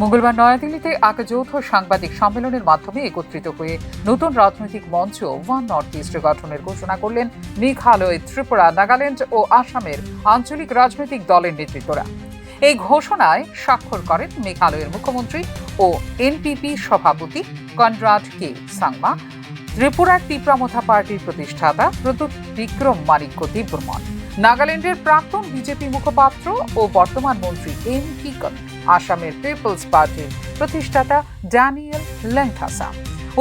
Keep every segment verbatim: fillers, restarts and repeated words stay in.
মঙ্গলবার নয়াদিল্লিতে এক যৌথ সাংবাদিক সম্মেলনের মাধ্যমে একত্রিত হয়ে নতুন রাজনৈতিক মঞ্চ ওয়ান নর্থ ইস্ট গঠনের ঘোষণা করলেন মেঘালয়, ত্রিপুরা, নাগাল্যান্ড ও আসামের আঞ্চলিক রাজনৈতিক দলের নেতৃত্বরা। এই ঘোষণায় স্বাক্ষর করেন মেঘালয়ের মুখ্যমন্ত্রী ও এনপিপি সভাপতি কনরাড কে সাংমা, ত্রিপুরার তিপ্রা মথা পার্টির প্রতিষ্ঠাতা প্রদ্যুৎ বিক্রম মাণিক্য দেববর্মন, নাগাল্যান্ডের প্রাক্তন বিজেপি মুখপাত্র ও বর্তমান মন্ত্রী এম কিকন, আসামের পিপলস পার্টির প্রতিষ্ঠাতা ড্যানিয়েল লেংথাসা।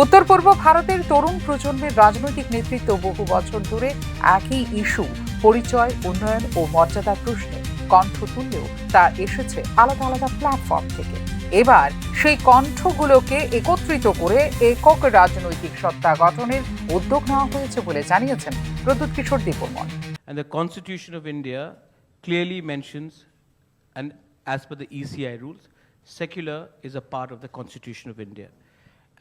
উত্তর পূর্ব ভারতের তরুণ প্রজন্মের রাজনৈতিক নেতৃত্ব বহু বছর ধরে একই ইস্যু, পরিচয়, উন্নয়ন ও মর্যাদার প্রশ্নে কণ্ঠ তুললেও তা এসেছে আলাদা আলাদা প্ল্যাটফর্ম থেকে। এবার সেই কণ্ঠগুলোকে একত্রিত করে একক রাজনৈতিক সত্তা গঠনের উদ্যোগ নেওয়া হয়েছে বলে জানিয়েছেন প্রদ্যুৎ কিশোর Debbarman. And the Constitution of India clearly mentions, and as per the E C I rules, secular is a part of the Constitution of India.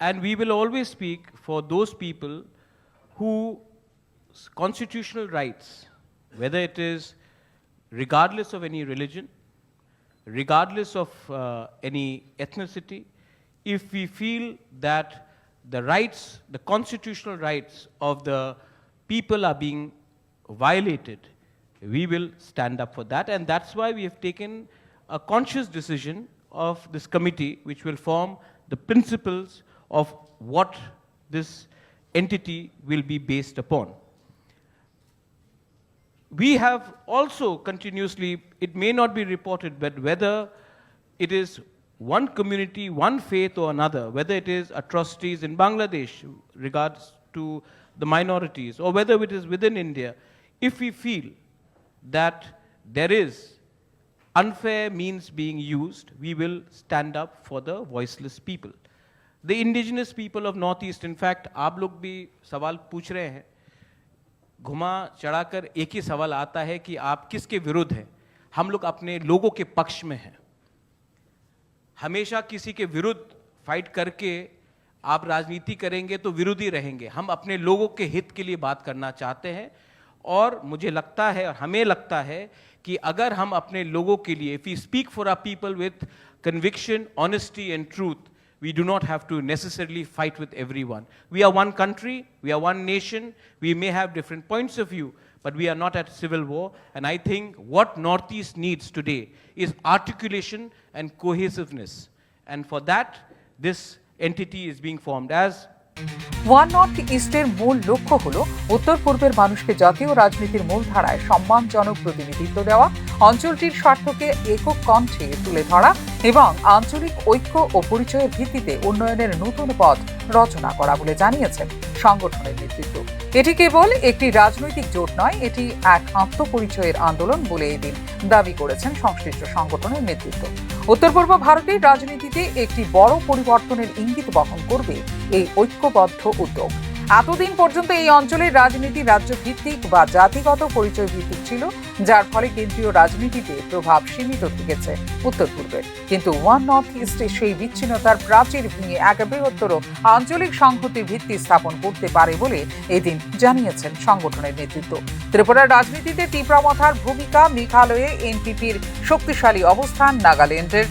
And we will always speak for those people whose constitutional rights, whether it is regardless of any religion, regardless of uh, any ethnicity, if we feel that the rights, the constitutional rights of the people are being violated, we will stand up for that. And that's why we have taken a conscious decision of this committee, which will form the principles of what this entity will be based upon. We have also continuously, it may not be reported, but whether it is one community, one faith or another, whether it is atrocities in Bangladesh regards to the minorities, or whether it is within India, if we feel that there is unfair means being used, we will stand up for the voiceless people. The indigenous people of Northeast, in fact, आप लोग भी सवाल पूछ रहे हैं, घुमा चढ़ाकर एक ही सवाल आता है कि आप किसके विरुद्ध हैं। हम लोग अपने लोगों के पक्ष में हैं। हमेशा किसी के विरुद्ध फाइट करके आप राजनीति करेंगे तो विरोधी रहेंगे। हम अपने लोगों के हित के लिए बात करना चाहते हैं और मुझे लगता है और हमें लगता है कि अगर हम अपने लोगों के लिए, if we speak for our people with conviction, honesty and truth, we do not have to necessarily fight with everyone. We are one country, we are one nation, we may have different points of view, but we are not at civil war. And I think what Northeast needs today is articulation and cohesiveness. And for that, this entity is being formed as one north ইস্টের মূল লক্ষ্য হল উত্তর পূর্বের মানুষকে জাতীয় রাজনীতির মূল ধারায় সম্মানজনক প্রতিনিধিত্ব দেওয়া, অঞ্চলটির স্বার্থকে একক কণ্ঠে তুলে ধরা এবং আঞ্চলিক ঐক্য ও পরিচয়ের ভিত্তিতে উন্নয়নের নতুন পথ রচনা করা বলে জানিয়েছেন সংগঠনের নেতৃত্ব। এটি কেবল একটি রাজনৈতিক জোট নয়, এটি এক আত্মপরিচয়ের আন্দোলন বলে এদিন দাবি করেছেন সংশ্লিষ্ট সংগঠনের নেতৃত্ব। উত্তর পূর্ব ভারতের রাজনীতিতে একটি বড় পরিবর্তনের ইঙ্গিত বহন করবে এই ঐক্যবদ্ধ উদ্যোগ। এতদিন পর্যন্ত এই অঞ্চলের রাজনীতি রাজ্যভিত্তিক বা জাতিগত পরিচয় ভিত্তিক ছিল, যার ফলে কেন্দ্রীয় রাজনীতিতে প্রভাব সীমিত থেকেছে উত্তর পূর্বের। কিন্তু ওয়ান নর্থ ইস্টে সেই বিচ্ছিন্নতার প্রাচীর ভেঙে এক বৃহত্তর আঞ্চলিক সংহতির ভিত্তি স্থাপন করতে পারে বলে এদিন জানিয়েছেন সংগঠনের নেতৃত্ব। ত্রিপুরার রাজনীতিতে তিপ্রা মথার ভূমিকা, মেঘালয়ে এনপিপির শক্তিশালী অবস্থান, নাগাল্যান্ডের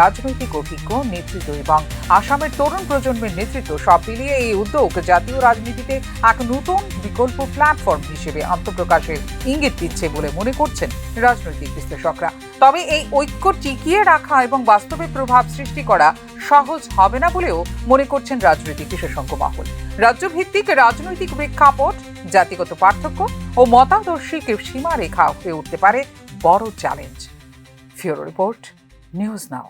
রাজনৈতিক অভিজ্ঞ নেতৃত্ব এবং আসামের তরুণ প্রজন্মের নেতৃত্ব, সব মিলিয়ে এই উদ্যোগ জাতীয় রাজনীতিতে এক নতুন বিকল্প প্ল্যাটফর্ম হিসেবে আত্মপ্রকাশের ইঙ্গিত দিচ্ছে বলে মনে করছেন রাজনৈতিক বিশ্লেষকরা। তবে এই ঐক্য টিকিয়ে রাখা এবং বাস্তবে প্রভাব সৃষ্টি করা সহজ হবে না বলেও মনে করছেন রাজনৈতিক বিশেষজ্ঞ মহল। রাজ্যভিত্তিক রাজনৈতিক প্রেক্ষাপট, জাতিগত পার্থক্য ও মতাদর্শিক সীমারেখা হয়ে উঠতে পারে বড় চ্যালেঞ্জ। ফিউরো রিপোর্ট, নিউজ নাও।